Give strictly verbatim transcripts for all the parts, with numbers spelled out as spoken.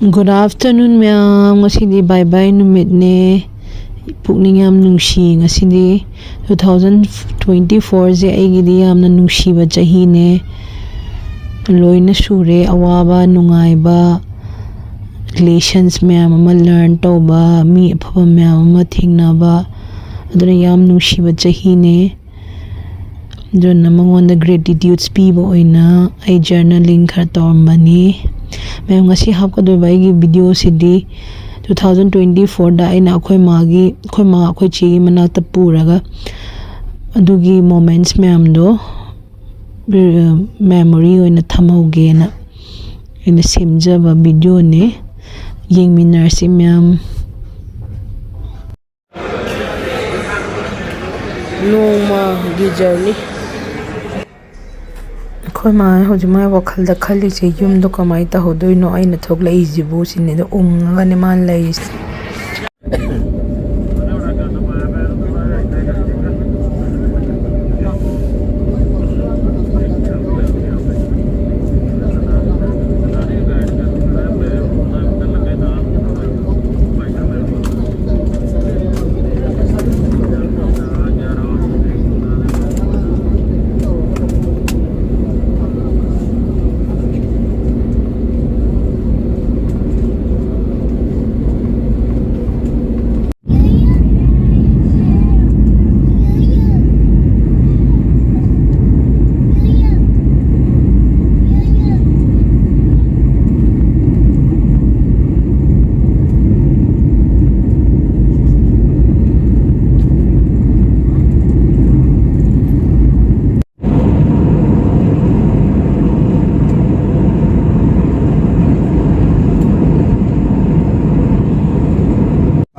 Good afternoon, ꯃꯌꯥꯝ꯫ ꯉꯁꯤꯗꯤ bye bye ꯅꯨꯃꯤꯠꯅꯦ꯫ ꯄꯨꯛꯅꯤꯡ ꯌꯥꯝ ꯅꯨꯡꯁꯤ꯫ ꯉꯁꯤꯗꯤ two thousand twenty fourꯁꯦ ꯑꯩꯒꯤꯗꯤ ꯌꯥꯝꯅ ꯅꯨꯡꯁꯤꯕ ꯆꯍꯤꯅꯦ꯫ ꯂꯣꯏꯅ ꯁꯨꯔꯦ, ꯑꯋꯥꯕ, ꯅꯨꯡꯉꯥꯏꯕ, lessons ꯃꯌꯥꯝ ꯑꯃ learn ꯇꯧꯕ, ꯃꯤ ꯑꯐꯕ ꯃꯌꯥꯝ ꯑꯃ ꯊꯦꯡꯅꯕ, ꯑꯗꯨꯅ ꯌꯥꯝ ꯅꯨꯡꯁꯤꯕ ꯆꯍꯤꯅꯦ꯫ ꯑꯗꯨꯅ ꯃꯉꯣꯟꯗ gratitudes ꯄꯤꯕ ꯑꯣꯏꯅ ꯑꯩ journaling ꯈꯔ ꯇꯧꯔꯝꯕꯅꯤ꯫ ꯃꯌꯥꯝ, ꯉꯁꯤ ꯍꯥꯞꯀꯗꯣꯏꯕ ꯑꯩꯒꯤ videoꯁꯤꯗꯤ two thousand twenty fourꯗ ꯑꯩꯅ ꯑꯩꯈꯣꯏ ꯃꯥꯒꯤ, ꯑꯩꯈꯣꯏ ꯃꯥ, ꯑꯩꯈꯣꯏ ꯆꯦꯒꯤ ꯃꯅꯥꯛꯇ ꯄꯨꯔꯒ ꯑꯗꯨꯒꯤ moments ꯃꯌꯥꯝꯗꯣ memory ꯑꯣꯏꯅ ꯊꯝꯍꯧꯒꯦꯅ ꯑꯩꯅ ꯁꯦꯝꯖꯕ videoꯅꯦ꯫ ꯌꯦꯡꯃꯤꯟꯅꯔꯁꯤ ꯃꯌꯥꯝ꯫ ꯅꯣꯡꯃꯒꯤ journey꯫ ꯑꯩꯈꯣꯏ ꯃꯥ ꯍꯧꯖꯤꯛ ꯃꯥꯏ ꯋꯥꯈꯜꯗ ꯈꯜꯂꯤꯁꯦ, "ꯌꯨꯝꯗꯣ ꯀꯃꯥꯏꯅ ꯇꯧꯍꯧꯗꯣꯏꯅꯣ ꯑꯩꯅ ꯊꯣꯛꯂꯛꯏꯁꯤꯕꯨ?" ꯁꯤꯅꯤꯗ ꯎꯪꯉꯒꯅꯦ ꯃꯥꯅ ꯂꯩꯔꯤꯁꯦ꯫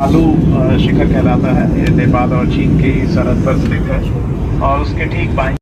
आलू, अ, शिखर कहलाता है। ये नेपाल और चीन की सरहद पर स्थित है और उसके ठीक बाएं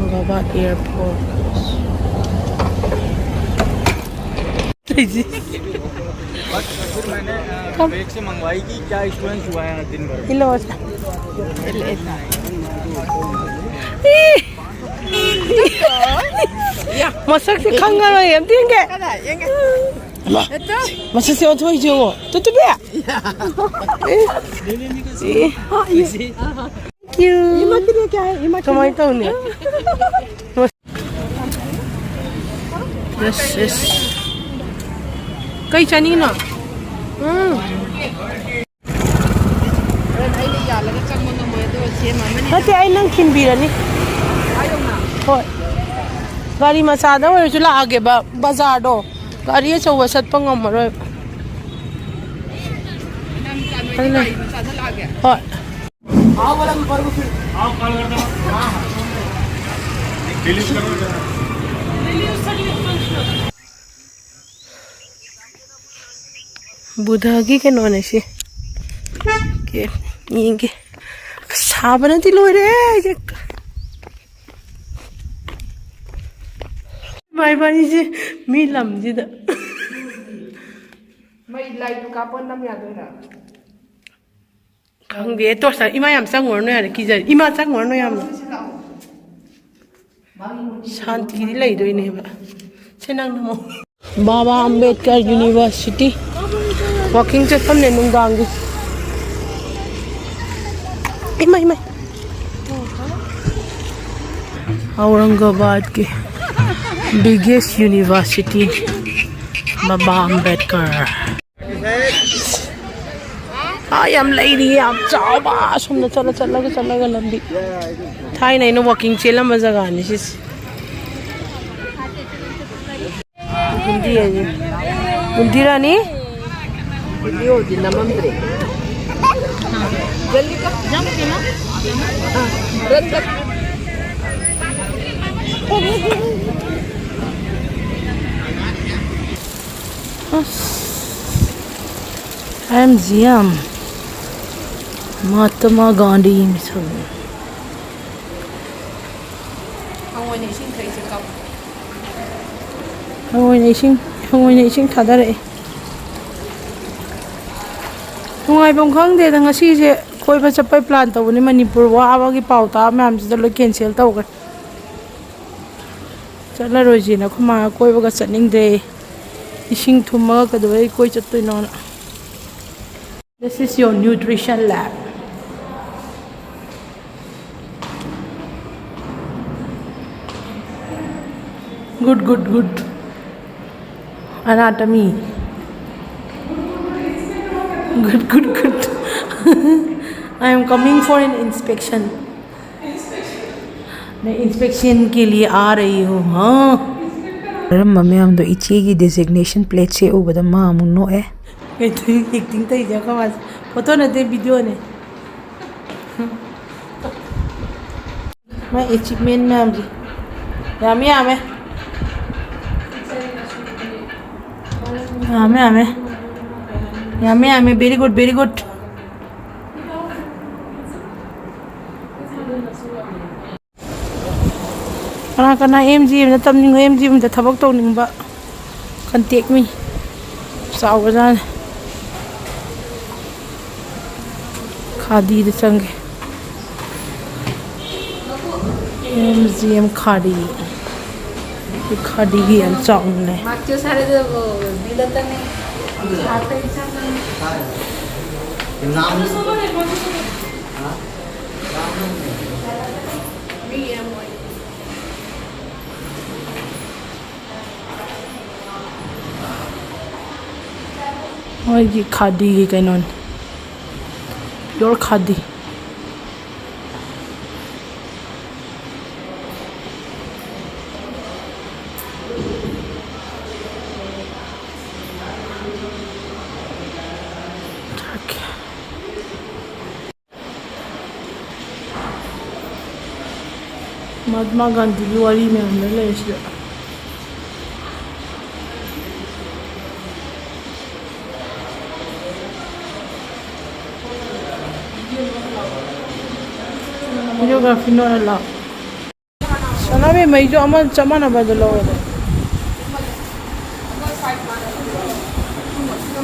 औरंगाबाद एयरपोर्ट। फिर मैंने, अ, विवेक से मंगवाई कि क्या एक्सपीरियंस हुआ है दिन भर में। ꯃꯁꯛꯁꯦ ꯈꯪꯉꯔꯣꯏ ꯑꯝꯇ ꯌꯦꯡꯒꯦ꯫ ꯃꯁꯛꯁꯦ ꯑꯣꯟꯊꯣꯛꯏꯁꯦ ꯌꯦꯡꯉꯣ꯫ ꯇꯨꯇꯨꯕꯤ꯫ ꯀꯃꯥꯏꯅ ꯇꯧꯅꯤ? Yes, yes. ꯀꯩ ꯆꯥꯅꯤꯡꯉꯤꯅꯣ? ꯎꯝ꯫ ꯅꯠꯇꯦ, ꯑꯩ ꯅꯪ ꯊꯤꯟꯕꯤꯔꯅꯤ꯫ ꯍꯣꯏ꯫ ꯒꯥꯔꯤ ꯃꯆꯥꯗ ꯑꯣꯏꯔꯁꯨ ꯂꯥꯛꯑꯒꯦꯕ, ꯕꯖꯥꯔꯗꯣ꯫ ꯒꯥꯔꯤ ꯑꯆꯧꯕ ꯆꯠꯄ ꯉꯝꯃꯔꯣꯏ꯫ ꯍꯣꯏ꯫ ꯕꯨꯙꯒꯤ ꯀꯩꯅꯣꯅꯦ ꯁꯤ꯫ ꯀꯦ, ꯌꯦꯡꯒꯦ꯫ ꯑꯁ, ꯁꯥꯕꯅꯗꯤ ꯂꯣꯏꯔꯦ ꯑꯩꯁꯦ꯫ ꯏꯃꯥ ꯏꯕꯥꯅꯤꯁꯦ ꯃꯤ ꯂꯝꯁꯤꯗ꯫ ꯃꯩ ꯂꯥꯏꯠꯇꯨ ꯀꯥꯞꯄ ꯅꯝ ꯌꯥꯗꯣꯏꯔꯥ? ꯈꯪꯗꯦ, ꯇꯣꯔꯁ ꯂꯥꯏꯠ꯫ ꯏꯃꯥ ꯌꯥꯝ ꯆꯪꯉꯨꯔꯅꯨ ꯌꯥꯔꯦ, ꯀꯤꯖꯔꯦ꯫ ꯏꯃꯥ ꯆꯪꯉꯨꯔꯅꯨ ꯌꯥꯝꯅ꯫ ꯁꯥꯟꯇꯤꯗꯤ ꯂꯩꯗꯣꯏꯅꯦꯕ꯫ ꯁꯦ, ꯅꯪ ꯅꯃꯣ꯫ ꯕꯥꯕꯥ ꯑꯝꯕꯦꯗꯀꯔ ꯌꯨꯅꯤꯚꯔꯁꯤꯇꯤ꯫ ꯋꯥꯀꯤꯡ ꯆꯠꯐꯝꯅꯦ ꯅꯨꯡꯗꯥꯡꯒꯤ꯫ ꯏꯃꯥ, ꯏꯃꯥ꯫ ꯑꯧꯔꯪꯒꯕꯥꯗꯀꯤ biggest university, ꯕꯥꯕꯥ ꯑꯝꯕꯦꯗꯀꯔ꯫ ꯑꯥ, ꯌꯥꯝ ꯂꯩꯔꯤ, ꯌꯥꯝ ꯆꯥꯎꯕ꯫ ꯑꯁꯣꯝꯗ ꯆꯠꯂ, ꯆꯠꯂꯒ, ꯆꯠꯂꯒ ꯂꯝꯕꯤ꯫ ꯊꯥꯏꯅ ꯑꯩꯅ ꯋꯥꯀꯤꯡ ꯆꯦꯜꯂꯝꯕ ꯖꯒꯥꯅꯤ ꯁꯤꯁꯦ꯫ ꯕꯨꯟꯗꯤ ꯍꯥꯏꯁꯦ꯫ ꯕꯨꯟꯗꯤ ꯔꯥꯅꯤ? ꯕꯨꯟꯗꯤ ꯑꯣꯏꯗꯤ ꯅꯝꯃꯝꯗ꯭ꯔꯦ꯫ ꯖꯜꯗꯤ ꯀ-, ꯑꯥ, ꯔꯟ ꯀ-, ꯑꯁ, ꯑꯥꯏ M G M, Mahatma Gandhi mission. ꯍꯪꯉꯣꯏꯅ ꯏꯁꯤꯡ ꯊꯛꯏꯁꯦ ꯀꯞ꯫ ꯍꯪꯉꯣꯏꯅ ꯏꯁꯤꯡ, ꯍꯪꯉꯣꯏꯅ ꯏꯁꯤꯡ ꯊꯥꯗꯔꯛꯑꯦ꯫ ꯅꯨꯡꯉꯥꯏꯐꯝ ꯈꯪꯗꯦꯗ, ꯉꯁꯤꯁꯦ ꯀꯣꯏꯕ ꯆꯠꯄꯩ ꯄ꯭ꯂꯥꯟ ꯇꯧꯕꯅꯤ, ꯃꯅꯤꯄꯨꯔ ꯋꯥꯕꯒꯤ ꯄꯥꯎ ꯇꯥꯕ ꯃꯌꯥꯝꯁꯤꯗ ꯂꯣꯏ ꯀꯦꯟꯁꯦꯜ ꯇꯧꯈ꯭ꯔꯦ꯫ ꯆꯠꯂꯔꯣꯏꯁꯦꯅ ꯑꯩꯈꯣꯏ ꯃꯥꯒ ꯀꯣꯏꯕꯒ ꯆꯠꯅꯤꯡꯗ꯭ꯔꯦ꯫ ꯏꯁꯤꯡ ꯊꯨꯝꯃꯒ ꯀꯩꯗꯧꯕꯩ ꯀꯣꯏ ꯆꯠꯇꯣꯏꯅꯣꯅ꯫ This is your nutrition lab. Good, good, good. Anatomy. Good, good, good. I am coming for an inspection. मैं इंस्पेक्शन के लिए आ रही हूँ, हाँ। ꯀꯔꯝꯕ ꯃꯌꯥꯝꯗꯣ ꯏꯆꯦꯒꯤ ꯗꯤꯖꯤꯒꯅꯦꯁꯟ ꯄ꯭ꯂꯦꯠꯁꯦ ꯎꯕꯗ ꯃꯥ ꯑꯃꯨꯛ ꯅꯣꯛꯑꯦ꯫ ꯀꯩꯗꯧ ꯑꯦꯛꯇꯤꯡ ꯇꯧꯔꯤꯁꯦ ꯑꯩꯈꯣꯏ ꯃꯥꯁꯦ? ꯐꯣꯇꯣ ꯅꯠꯇꯦ, ꯚꯤꯗꯤꯑꯣꯅꯦ꯫ ꯃꯥꯏ ꯑꯦꯆꯤꯞꯃꯦꯟ ꯃꯌꯥꯝꯁꯦ꯫ ꯌꯥꯝꯃꯦ, ꯌꯥꯝꯃꯦ꯫ ꯌꯥꯝꯃꯦ, ꯌꯥꯝꯃꯦ꯫ ꯌꯥꯝꯃꯦ, ꯌꯥꯝꯃꯦ꯫ Very good, very good. ꯀꯅꯥ ꯀꯅꯥ ꯑꯦꯝ ꯖꯤ ꯑꯦꯝꯗ ꯇꯝꯅꯤꯡꯕ, ꯑꯦꯝ ꯖꯤ ꯑꯦꯝꯗ ꯊꯕꯛ ꯇꯧꯅꯤꯡꯕ, contact me. ꯆꯥꯎꯕꯖꯥꯠꯅꯤ꯫ ꯈꯥꯗꯤꯗ ꯆꯪꯒꯦ꯫ ꯑꯦꯝ ꯖꯤ ꯑꯦꯝ ꯈꯥꯗꯤ꯫ ꯈꯥꯗꯤꯒꯤ ꯌꯥꯝ ꯆꯥꯎꯅ ꯂꯩ꯫ ꯃꯣꯏꯒꯤ ꯈꯥꯗꯤꯒꯤ ꯀꯩꯅꯣꯅꯤ꯫ Pure ꯈꯥꯗꯤ꯫ ꯃꯍꯥꯠꯃꯥ ꯒꯥꯟꯙꯤꯒꯤ ꯋꯥꯔꯤ ꯃꯌꯥꯝ ꯂꯣꯏ ꯂꯩꯔꯦ ꯁꯤꯗ꯫ Videography not allowed. ꯆꯅꯥꯕꯤ ꯃꯩꯁꯨ ꯑꯃ ꯆꯞ ꯃꯥꯟꯅꯕꯗꯣ ꯂꯧꯔꯗꯤ꯫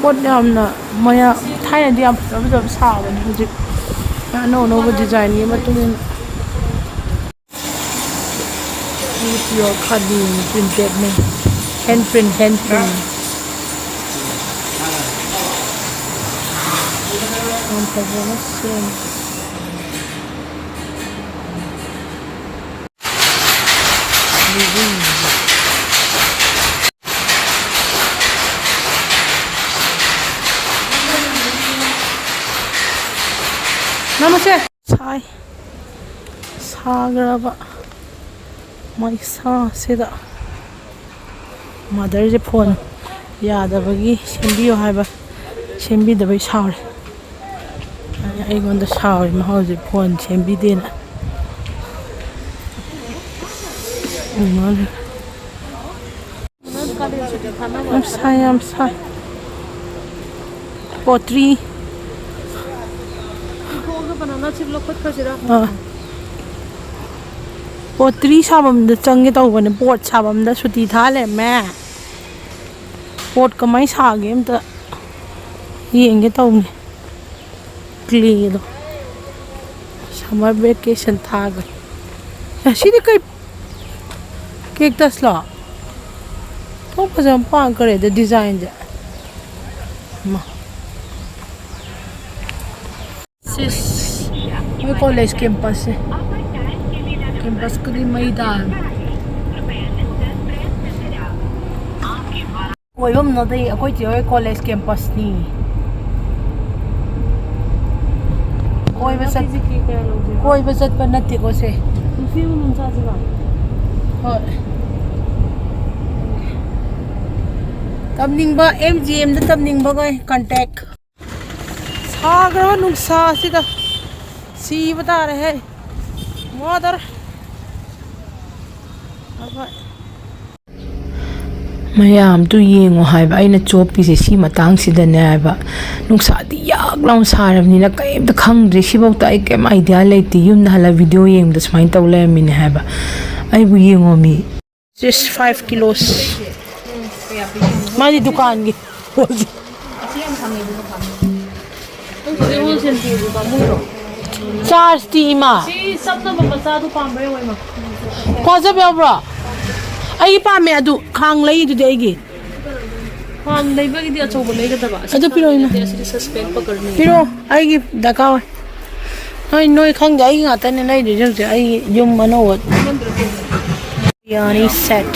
ꯄꯣꯠ ꯌꯥꯝꯅ ꯃꯌꯥ-, ꯊꯥꯏꯅꯗꯤ ꯌꯥꯝ ꯐꯖ ꯐꯖꯕ ꯁꯥꯕꯅꯦ ꯍꯧꯖꯤꯛ꯫ ꯑꯅꯧ ꯑꯅꯧꯕ ꯗꯤꯖꯥꯏꯟꯒꯤ ꯃꯇꯨꯡ ꯏꯟꯅ꯫ Pure ꯈꯥꯗꯤ printedꯅꯦ꯫ Hand print, hand print꯫ ꯌꯥꯝ ꯐꯖꯅ ꯁꯦꯝꯃꯦ꯫ ꯅꯃꯁꯦ꯫ ꯁꯥꯏ꯫ ꯁꯥꯈ꯭ꯔꯕ ꯃꯩꯁꯥꯁꯤꯗ꯫ ꯃꯥꯗꯔꯁꯦ ꯐꯣꯟ ꯌꯥꯗꯕꯒꯤ ꯁꯦꯝꯕꯤꯌꯣ ꯍꯥꯏꯕ, ꯁꯦꯝꯕꯤꯗꯕꯩ ꯁꯥꯎꯔꯦ꯫ ꯑꯩꯉꯣꯟꯗ ꯁꯥꯎꯔꯤ, ꯃꯥ ꯍꯧꯖꯤꯛ ꯐꯣꯟ ꯁꯦꯝꯕꯤꯗꯦꯅ꯫ ꯌꯥꯝ ꯁꯥꯏ, ꯌꯥꯝ ꯁꯥꯏ꯫ ꯄꯣꯇ꯭ꯔꯤ꯫ ꯑꯥ꯫ ꯄꯣꯇ꯭ꯔꯤ ꯁꯥꯐꯝꯗ ꯆꯪꯒꯦ ꯇꯧꯕꯅꯦ, ꯄꯣꯠ ꯁꯥꯐꯝꯗ ꯁꯨꯇꯤ ꯊꯥ ꯂꯩꯔꯝꯃꯦ꯫ ꯄꯣꯠ ꯀꯃꯥꯏꯅ ꯁꯥꯒꯦ ꯑꯝꯇ ꯌꯦꯡꯒꯦ ꯇꯧꯕꯅꯦ꯫ ꯀ꯭ꯂꯦꯗꯣ꯫ Summer vacation ꯊꯥꯈ꯭ꯔꯦ꯫ ꯑꯦ, ꯁꯤꯗꯤ ꯀꯩ cactusꯂꯣ? ꯊꯣꯡ ꯐꯖꯅ ꯄꯥꯟꯈ꯭ꯔꯦꯗ designꯁꯦ꯫ ꯃꯥ꯫ ꯁꯤꯁ, ꯃꯣꯏ college campusꯁꯦ꯫ Campusꯀꯗꯤ ꯃꯩ ꯇꯥꯔꯦ꯫ ꯀꯣꯏꯐꯝ ꯅꯠꯇꯦ, ꯑꯩꯈꯣꯏ ꯆꯦ ꯍꯣꯏ college campusꯅꯤ꯫ ꯀꯣꯏꯕ ꯆꯠ-, ꯀꯦꯖꯤ ꯀꯌꯥ ꯂꯧꯒꯦꯕ? ꯀꯣꯏꯕ ꯆꯠꯄ ꯅꯠꯇꯦꯀꯣ ꯁꯦ꯫ ꯅꯨꯄꯤ ꯑꯃꯃꯝ ꯆꯥꯁꯤꯔꯣ? ꯍꯣꯏ꯫ ꯇꯝꯅꯤꯡꯕ, M G Mꯗ ꯇꯝꯅꯤꯡꯕꯈꯩ contact꯫ ꯁꯥꯈ꯭ꯔꯕ ꯅꯨꯡꯁꯥꯁꯤꯗ ꯁꯤꯕ ꯇꯥꯔꯦꯍꯦ꯫ Mother꯫ ꯑꯩꯈꯣꯏ꯫ ꯃꯌꯥꯝꯗꯨ ꯌꯦꯡꯉꯣ ꯍꯥꯏꯕ, ꯑꯩꯅ ꯆꯣꯞꯄꯤꯁꯦ ꯁꯤ ꯃꯇꯥꯡꯁꯤꯗꯅꯦ ꯍꯥꯏꯕ꯫ ꯅꯨꯡꯁꯥꯗꯤ ꯌꯥꯛ ꯂꯥꯎꯅ ꯁꯥꯔꯕꯅꯤꯅ ꯀꯩꯝꯇ ꯈꯪꯗ꯭ꯔꯦ꯫ ꯁꯤꯐꯧꯗ ꯑꯩ ꯀꯩꯝ idea ꯂꯩꯇꯦ꯫ ꯌꯨꯝꯗ ꯍꯜꯂ video ꯌꯦꯡꯕꯗ ꯁꯨꯃꯥꯏꯅ ꯇꯧ ꯂꯩꯔꯝꯃꯤꯅꯦ ꯍꯥꯏꯕ꯫ ꯑꯩꯕꯨ ꯌꯦꯡꯉꯣ ꯃꯤ꯫ Just five kilos꯫ ꯃꯥꯗꯤ ꯗꯨꯀꯥꯟꯒꯤ꯫ ꯆꯥꯔꯖꯇꯤ ꯏꯃꯥ꯫ ꯁꯤ ꯆꯞꯅꯕ ꯃꯆꯥꯗꯣ ꯄꯥꯝꯕ꯭ꯔꯥ ꯌꯦꯡꯉꯣ ꯏꯃꯥ꯫ ꯀ꯭ꯋꯥꯖꯞ ꯌꯥꯎꯕ꯭ꯔꯣ? ꯑꯩ ꯄꯥꯝꯃꯦ ꯑꯗꯨ꯫ ꯈꯥꯡ ꯂꯩꯗꯨꯗꯤ ꯑꯩꯒꯤ꯫ ꯈꯥꯡ ꯂꯩꯕꯒꯤꯗꯤ ꯑꯆꯧꯕ ꯂꯩꯒꯗꯕ꯫ ꯑꯗꯨ ꯄꯤꯔꯛꯑꯣ ꯏꯃꯥ꯫ ꯑꯁꯤꯗꯤ suspect ꯄꯀꯔꯅꯤ꯫ ꯄꯤꯔꯛꯑꯣ, ꯑꯩꯒꯤ ꯗꯔꯀꯥꯔ ꯑꯣꯏ꯫ ꯅꯣꯏ, ꯅꯣꯏ ꯈꯪꯗꯦ, ꯑꯩꯒꯤ ꯉꯥꯛꯇꯅꯦ ꯂꯩꯗꯣꯏꯁꯦ ꯍꯧꯖꯤꯛ꯫ ꯑꯩ ꯌꯨꯝ ꯑꯅꯧꯕ꯫ ꯕꯤꯔꯌꯥꯅꯤ set꯫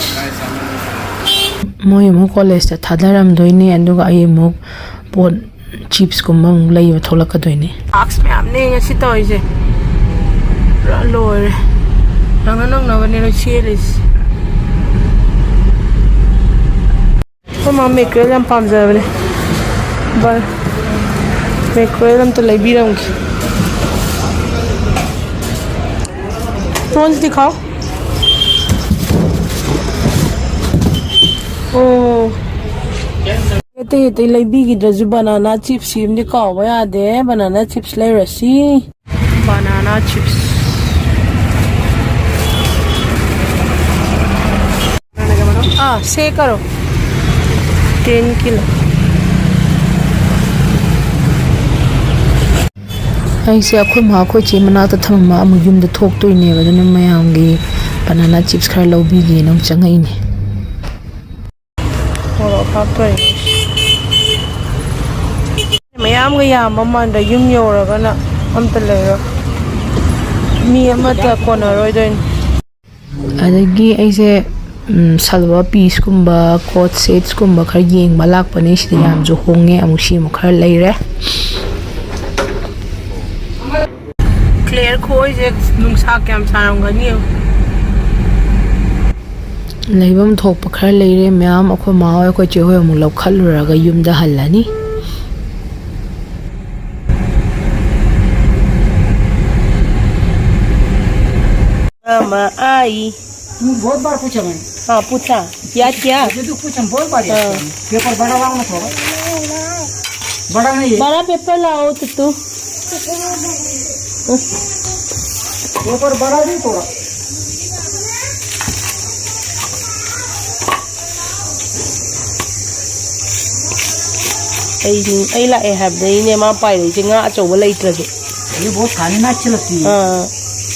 ꯃꯣꯏ ꯑꯃꯨꯛ ꯀꯣꯂꯦꯖꯇ ꯊꯥꯗꯔꯝꯗꯣꯏꯅꯦ, ꯑꯗꯨꯒ ꯑꯩ ꯑꯃꯨꯛ ꯄꯣꯠ, chipsꯀꯨꯝꯕ ꯑꯃꯨꯛ ꯂꯩꯕ ꯊꯣꯛꯂꯛꯀꯗꯣꯏꯅꯦ꯫ Ask ꯃꯌꯥꯝꯅꯦ ꯉꯁꯤ ꯇꯧꯔꯤꯁꯦ꯫ ꯄꯨꯔꯥ ꯂꯣꯏꯔꯦ꯫ ꯅꯪꯅ ꯅꯪꯅꯕꯅꯦ ꯂꯣꯏ ꯆꯦꯜꯂꯤꯁꯦ꯫ ꯑꯩꯈꯣꯏ ꯃꯥ mackerel ꯌꯥꯝ ꯄꯥꯝꯖꯕꯅꯦ꯫ ꯕ-, mackerel ꯑꯝꯇ ꯂꯩꯕꯤꯔꯝꯒꯦ꯫ Prawnsꯇꯤ ꯈꯥꯎ꯫ ꯑꯣ꯫ ꯑꯇꯩ ꯑꯇꯩ ꯂꯩꯕꯤꯈꯤꯗ꯭ꯔꯁꯨ banana chips ꯁꯤꯝꯗꯤ ꯀꯥꯎꯕ ꯌꯥꯗꯦ꯫ Banana chips ꯂꯩꯔꯁꯤ꯫ Banana chips. हाँ, से करो। Ten kilo. ꯑꯩꯁꯦ ꯑꯩꯈꯣꯏ ꯃꯥ ꯑꯩꯈꯣꯏ ꯆꯦ ꯃꯅꯥꯛꯇ ꯊꯝꯃꯝꯃ ꯑꯃꯨꯛ ꯌꯨꯝꯗ ꯊꯣꯛꯇꯣꯏꯅꯦꯕ, ꯑꯗꯨꯅ ꯃꯌꯥꯝꯒꯤ banana chips ꯈꯔ ꯂꯧꯕꯤꯒꯦꯅ ꯑꯃꯨꯛ ꯆꯪꯉꯛꯏꯅꯦ꯫ ꯃꯣꯔꯣꯛ ꯍꯥꯞꯇꯣꯏꯅꯦ꯫ ꯃꯌꯥꯝꯒ ꯌꯥꯝꯕ ꯃꯥꯟꯗ ꯌꯨꯝ ꯌꯧꯔꯒꯅ ꯑꯝꯇ ꯂꯩꯔꯣꯏ꯫ ꯃꯤ ꯑꯃꯠꯇ ꯀꯣꯟꯅꯔꯣꯏꯗꯣꯏꯅꯤ꯫ ꯑꯗꯒꯤ ꯑꯩꯁꯦ, ꯎꯝ, salwar pieceꯀꯨꯝꯕ, coat setsꯀꯨꯝꯕ ꯈꯔ ꯌꯦꯡꯕ ꯂꯥꯛꯄꯅꯦ꯫ ꯁꯤꯗ ꯌꯥꯝꯁꯨ ꯍꯣꯡꯉꯦ꯫ ꯑꯃꯨꯛ ꯁꯤ ꯑꯃꯨꯛ ꯈꯔ ꯂꯩꯔꯦ꯫ Claire ꯈꯣꯏꯁꯦ ꯅꯨꯡꯁꯥ ꯀꯌꯥꯝ ꯁꯥꯔꯝꯒꯅꯤ ꯌꯦꯡꯉꯨ꯫ ꯂꯩꯐꯝ ꯊꯣꯛꯄ ꯈꯔ ꯂꯩꯔꯦ ꯃꯌꯥꯝ꯫ ꯑꯩꯈꯣꯏ ꯃꯥ ꯍꯣꯏ, ꯑꯩꯈꯣꯏ ꯆꯦ ꯍꯣꯏ ꯑꯃꯨꯛ ꯂꯧꯈꯠꯂꯨꯔꯒ ꯌꯨꯝꯗ ꯍꯜꯂꯅꯤ꯫ ꯃꯃꯥ ꯑꯥꯏ꯫ बहुत बार पूछा मैंने। हाँ, पूछा। याद किया? मुझे तो कुछ हम बहुत बार याद हाँ। किया। पेपर बड़ा लाओ ना थोड़ा। बड़ा नहीं है। बड़ा पेपर लाओ तो तू। पेपर बड़ा नहीं थोड़ा। ꯑꯩ ꯑꯩ ꯂꯥꯛꯑꯦ ꯍꯥꯏꯕꯗ ꯑꯩꯅꯦ ꯃꯥ ꯄꯥꯏꯔꯛꯏꯁꯦ ꯉꯥ ꯑꯆꯧꯕ ꯂꯩꯇ꯭ꯔꯁꯨ꯫ ये बहुत खाने में अच्छी लगती है। हाँ।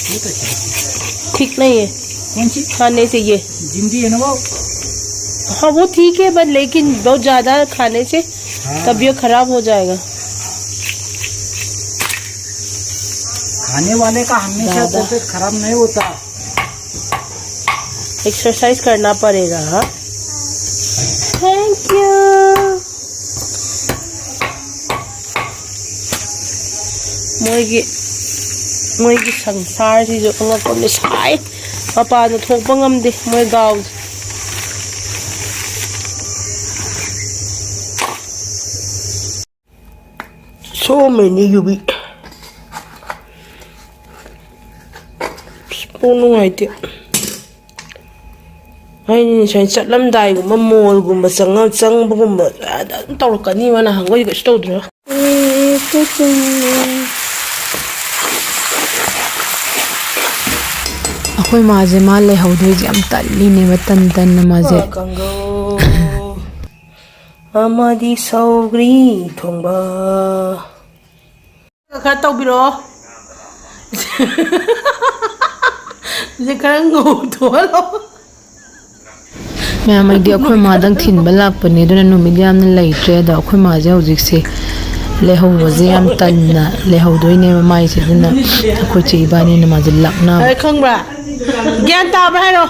बहुत अच्छी लगती है। ठीक नहीं है। कौन सी? खाने से ये। जिंदी है ना वो? हाँ, वो ठीक है, but लेकिन बहुत ज़्यादा खाने से हाँ। तबीयत खराब हो जाएगा। खाने वाले का हमेशा ज़्यादा। तबीयत खराब नहीं होता। एक्सरसाइज करना पड़ेगा। हाँ। Thank you. ꯃꯣꯏꯒꯤ ꯃꯣꯏꯒꯤ ꯁꯪꯁꯥꯔꯁꯤꯁꯨ ꯑꯉꯛꯄ ꯑꯃꯅꯤ꯫ ꯁꯥꯏ꯫ ꯃꯄꯥꯟꯗ ꯊꯣꯛꯄ ꯉꯝꯗꯦ ꯃꯣꯏ ꯒꯥꯎꯁꯦ꯫ So many ꯌꯨꯕꯤ꯫ ꯑꯁ, ꯄꯨꯛ ꯅꯨꯡꯉꯥꯏꯇꯦ꯫ ꯑꯩꯅ ꯉꯁꯥꯏ ꯆꯠꯂꯝꯗꯥꯏꯒꯨꯝꯕ ꯃꯣꯜꯒꯨꯝꯕ ꯆꯪꯉ-, ꯆꯪꯕꯒꯨꯝꯕ ꯑꯗꯨꯝ ꯇꯧꯔꯛꯀꯅꯤꯕ꯫ ꯅꯍꯥꯟꯈꯣꯏꯗꯤ ꯀꯩꯁꯨ ꯇꯧꯗ꯭ꯔꯣ? ꯑꯩꯈꯣꯏ ꯃꯥꯁꯦ ꯃꯥ ꯂꯩꯍꯧꯗꯣꯏꯁꯦ ꯌꯥꯝ ꯇꯜꯂꯤꯅꯦꯕ, ꯇꯟ ꯇꯟꯅ ꯃꯥꯁꯦ꯫ ꯀꯥꯡꯒꯧ ꯑꯃꯗꯤ ꯁꯧꯒ꯭ꯔꯤ ꯊꯣꯡꯕ꯫ ꯈꯔ ꯇꯧꯕꯤꯔꯛꯑꯣ꯫ ꯁꯤ ꯈꯔ ꯉꯧꯊꯣꯛꯍꯜꯂꯣ꯫ ꯃꯌꯥꯝ, ꯑꯩꯗꯤ ꯑꯩꯈꯣꯏ ꯃꯥꯗꯪ ꯊꯤꯟꯕ ꯂꯥꯛꯄꯅꯦ, ꯑꯗꯨꯅ ꯅꯨꯃꯤꯠ ꯌꯥꯝꯅ ꯂꯩꯇ꯭ꯔꯦ꯫ ꯑꯗꯣ ꯑꯩꯈꯣꯏ ꯃꯥꯁꯦ ꯍꯧꯖꯤꯛꯁꯦ ꯂꯩꯍꯧꯕꯁꯦ ꯌꯥꯝ ꯇꯟꯅ ꯂꯩꯍꯧꯗꯣꯏꯅꯦꯕ ꯃꯥꯏꯁꯦ, ꯑꯗꯨꯅ ꯑꯩꯈꯣꯏ ꯆꯦ ꯏꯕꯥꯅꯤꯅ ꯃꯥꯁꯦ ꯂꯛꯅꯕ꯫ ꯑꯦ, ꯈꯪꯕ꯭ꯔꯥ? ꯒ꯭ꯌꯥꯟ ꯇꯥꯕ꯭ꯔꯥ ꯍꯥꯏꯔꯣ?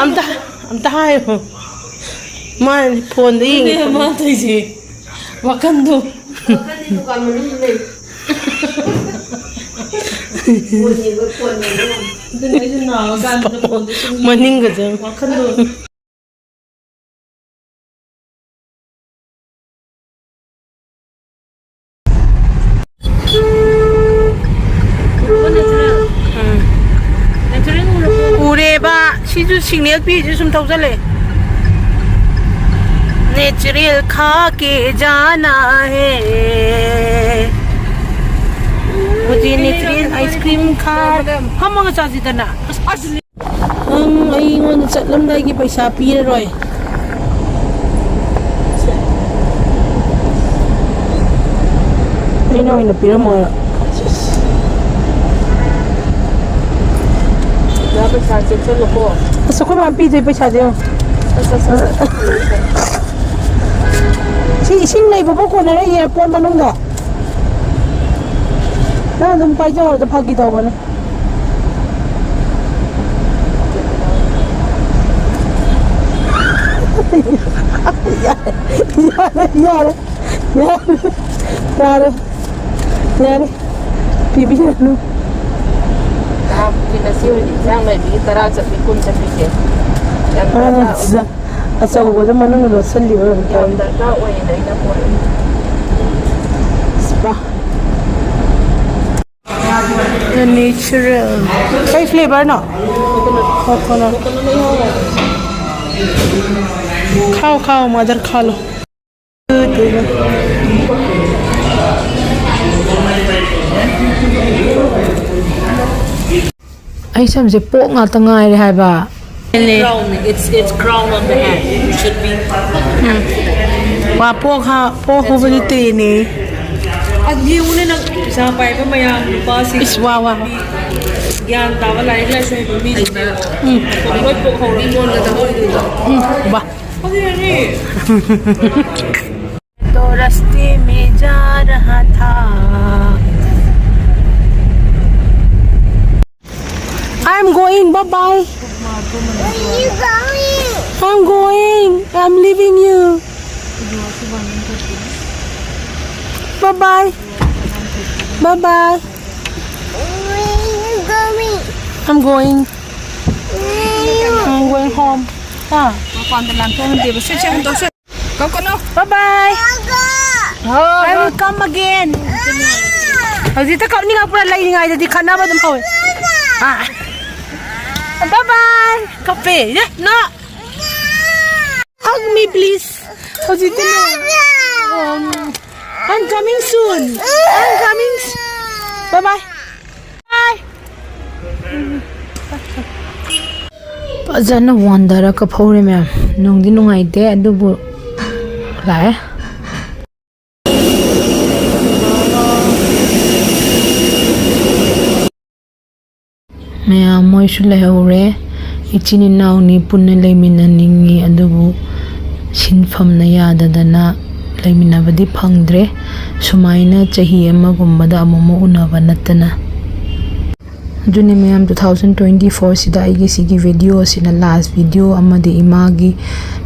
ꯑꯝꯇ, ꯑꯝꯇ ꯍꯥꯏꯌꯣ꯫ ꯃꯥ ꯐꯣꯟꯗ ꯌꯦꯡꯉꯤ꯫ ꯑꯗꯨꯅꯦ ꯃꯥ ꯇꯧꯏꯁꯦ꯫ ꯋꯥꯈꯟꯗꯣ꯫ ꯋꯥꯈꯟꯗꯤ ꯗꯨꯀꯥꯟ ꯃꯅꯨꯡꯗ ꯂꯩ꯫ ꯐꯣꯟ ꯌꯦꯡꯕ, ꯐꯣꯟ ꯌꯦꯡꯕ꯫ ꯑꯗꯨꯅꯦ ꯑꯩꯁꯨ ꯅꯥꯕ ꯀꯥꯟꯗ ꯐꯣꯟꯗ ꯁꯨꯝ ꯌꯦꯡꯉꯦ꯫ ꯃꯅꯤꯡꯒꯁꯦ꯫ ꯋꯥꯈꯟꯗꯣ꯫ ꯎꯔꯦꯕ꯫ ꯁꯤꯁꯨ ꯁꯤꯒꯅꯦꯜ ꯄꯤꯁꯦ ꯁꯨꯝ ꯊꯧꯖꯜꯂꯦ꯫ ꯅꯦꯆꯔꯦꯜ ꯈꯥ ꯀꯦ ꯖꯥꯅꯥ ꯍꯦ꯫ ꯃꯨꯖꯦ ꯅꯦꯆꯔꯦꯜ ꯑꯥꯏꯁ ꯀ꯭ꯔꯤꯝ ꯈꯥ꯫ ꯐꯝꯃꯒ ꯆꯥꯁꯤꯗꯅ꯫ ꯅꯪ ꯑꯩꯉꯣꯟꯗ ꯆꯠꯂꯝꯗꯥꯏꯒꯤ ꯄꯩꯁꯥ ꯄꯤꯔꯔꯣꯏ꯫ ꯑꯩꯅ ꯑꯣꯏꯅ ꯄꯤꯔꯝꯃꯣ꯫ ꯄꯩꯁꯥ ꯆꯦꯛꯁꯤꯜꯂꯨꯀꯣ꯫ ꯑꯁ, ꯑꯩꯈꯣꯏ ꯃꯥꯅ ꯄꯤꯗꯣꯏ ꯄꯩꯁꯥꯁꯦ ꯌꯦꯡꯉꯣ꯫ ꯁꯤ ꯏꯁꯤꯡ ꯂꯩꯕꯕꯨ ꯀꯣꯟꯅꯔ ꯑꯦꯌꯥꯔꯄꯣꯔꯠ ꯃꯅꯨꯡꯗ꯫ ꯅꯪ ꯑꯗꯨꯝ ꯄꯥꯏꯖꯧ, ꯑꯗꯨ ꯐꯥꯒꯤ ꯇꯧꯕꯅꯦ꯫ ꯌꯥꯔꯦ, ꯌꯥꯔꯦ, ꯌꯥꯔꯦ, ꯌꯥꯔꯦ, ꯌꯥꯔꯦ, ꯄꯤꯕꯤꯔꯅꯨ꯫ ꯅꯍꯥꯟꯒꯤ ꯉꯁꯤ ꯑꯣꯏꯅ ꯏꯟꯁꯥꯡ ꯂꯩꯕꯤꯒꯤ ꯇꯔꯥ ꯆꯠꯄꯤ, ꯀꯨꯟ ꯆꯠꯄꯤꯁꯦ ꯌꯥꯝ ꯇꯥꯡꯅ ꯑꯁ, ꯑꯆꯧꯕꯗ ꯃꯅꯨꯡꯗ ꯂꯣꯠꯁꯤꯜꯂꯤꯕ ꯑꯣꯏꯔꯝ ꯌꯥꯝ ꯇꯥꯔꯦ꯫ ꯗꯔꯀꯥꯔ ꯑꯣꯏꯌꯦꯅ ꯑꯩꯅ ꯄꯣꯔꯛꯏ꯫ ꯕꯥ꯫ The natural. ꯀꯩ ꯐ꯭ꯂꯦꯕꯔꯅꯣ? ꯀꯣꯀꯣꯅꯠ꯫ ꯈꯥꯎ, ꯈꯥꯎ, ꯃꯥꯗꯔ ꯈꯥ ꯂꯣ꯫ ꯑꯩ ꯁꯝꯁꯦ ꯄꯣꯛ ꯉꯥꯛꯇ ꯉꯥꯏꯔꯦ ꯍꯥꯏꯕ꯫ Crown, it's, it's crown on the head. It should be. ꯎꯝ꯫ ꯋꯥ ꯄꯣꯛ ꯍꯥ-, ꯄꯣꯛ ꯍꯧꯕꯗꯤ ꯇꯦꯅꯦ꯫ ꯑꯗꯨ ꯌꯦꯡꯉꯨꯅꯦ ꯅꯪ, ꯄꯩꯁꯥ ꯄꯥꯏꯕ ꯃꯌꯥꯝ, ꯅꯨꯄꯥꯁꯤꯡ, ꯏꯁ, ꯋꯥ, ꯋꯥ꯫ ꯒ꯭ꯌꯥꯟ ꯇꯥꯕ, ꯂꯥꯏꯔꯤꯛ ꯂꯥꯏꯁꯨ ꯍꯩꯕ ꯃꯤꯁꯤꯡꯗꯣ꯫ ꯎꯝ꯫ ꯂꯣꯏ ꯄꯣꯛ ꯍꯧꯔꯕꯅꯤ꯫ ꯎꯝ, ꯕꯥ꯫ ꯑꯗꯨꯅꯅꯦ꯫ तो रास्ते में जा रहा था। I am going, bye bye. Where you going? I'm going. I'm leaving you. Bye bye. Bye bye. Where you going? I'm going. Where you I'm going home. ꯍꯥ? ꯃꯄꯥꯟꯗ ꯂꯥꯟꯊꯣꯛꯍꯟꯗꯦꯕ꯫ ꯁꯦ, ꯁꯦ, ꯍꯟꯗꯣꯛ, ꯁꯦ꯫ ꯀꯞꯀꯅꯨ꯫ Bye bye. ꯍꯣ, I ꯍꯣ꯫ Will come again. ꯍꯧꯖꯤꯛꯇ ꯀꯞꯅꯤꯡꯉꯛꯄ꯭ꯔꯥ? ꯂꯩꯔꯤꯉꯩꯗꯗꯤ ꯈꯠꯅꯕ ꯑꯗꯨꯝ ꯍꯧꯋꯦ꯫ ꯑꯥ꯫ Bye bye. ꯀꯞꯄꯦ꯫ ꯌꯦ, no. Hug me, please. ꯍꯧꯖꯤꯛꯇꯤ no. Um, I'm coming soon. I'm coming. Bye bye. Bye. ꯐꯖꯅ ꯋꯥꯟꯗꯔ ꯀꯞꯍꯧꯔꯦ ꯃꯌꯥꯝ꯫ ꯅꯨꯡꯗꯤ ꯅꯨꯡꯉꯥꯏꯇꯦ, ꯑꯗꯨꯕꯨ ꯂꯥꯛꯑꯦ꯫ ꯃꯌꯥꯝ ꯃꯣꯏꯁꯨ ꯂꯩꯍꯧꯔꯦ꯫ ꯏꯆꯤꯟ ꯏꯅꯥꯎꯅꯤ, ꯄꯨꯟꯅ ꯂꯩꯃꯤꯟꯅꯅꯤꯡꯉꯤ, ꯑꯗꯨꯕꯨ ꯁꯤꯟꯐꯝꯅ ꯌꯥꯗꯗꯅ ꯂꯩꯃꯤꯟꯅꯕꯗꯤ ꯐꯪꯗ꯭ꯔꯦ꯫ ꯁꯨꯃꯥꯏꯅ ꯆꯍꯤ ꯑꯃꯒꯨꯝꯕꯗ ꯑꯃꯨꯛꯃꯨꯛ ꯎꯅꯕ ꯅꯠꯇꯅ꯫ ꯑꯗꯨꯅꯤ ꯃꯌꯥꯝ, two thousand twenty four ꯁꯤꯗ ꯑꯩꯒꯤ ꯁꯤꯒꯤ video ꯁꯤꯅ last video ꯑꯃꯗꯤ ꯏꯃꯥꯒꯤ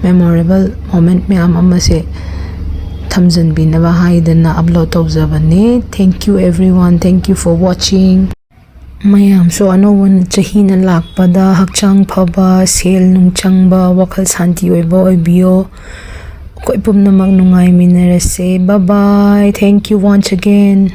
memorable moment ꯃꯌꯥꯝ ꯑꯃꯁꯦ ꯊꯝꯖꯟꯕꯤꯅꯕ ꯍꯥꯏꯗꯅ upload ꯇꯧꯖꯕꯅꯦ꯫ Thank you everyone, thank you for watching. ꯃꯌꯥꯝꯁꯨ ꯑꯅꯧꯕ ꯆꯍꯤꯅ ꯂꯥꯛꯄꯗ ꯍꯛꯆꯥꯡ ꯐꯕ, ꯁꯦꯜ ꯅꯨꯡ ꯆꯪꯕ, ꯋꯥꯈꯜ ꯁꯥꯟꯇꯤ ꯑꯣꯏꯕ ꯑꯣꯏꯕꯤꯌꯣ꯫ ꯑꯩꯈꯣꯏ ꯄꯨꯝꯅꯃꯛ ꯅꯨꯡꯉꯥꯏꯃꯤꯟꯅꯔꯁꯦ꯫ Bye bye. Thank you once again.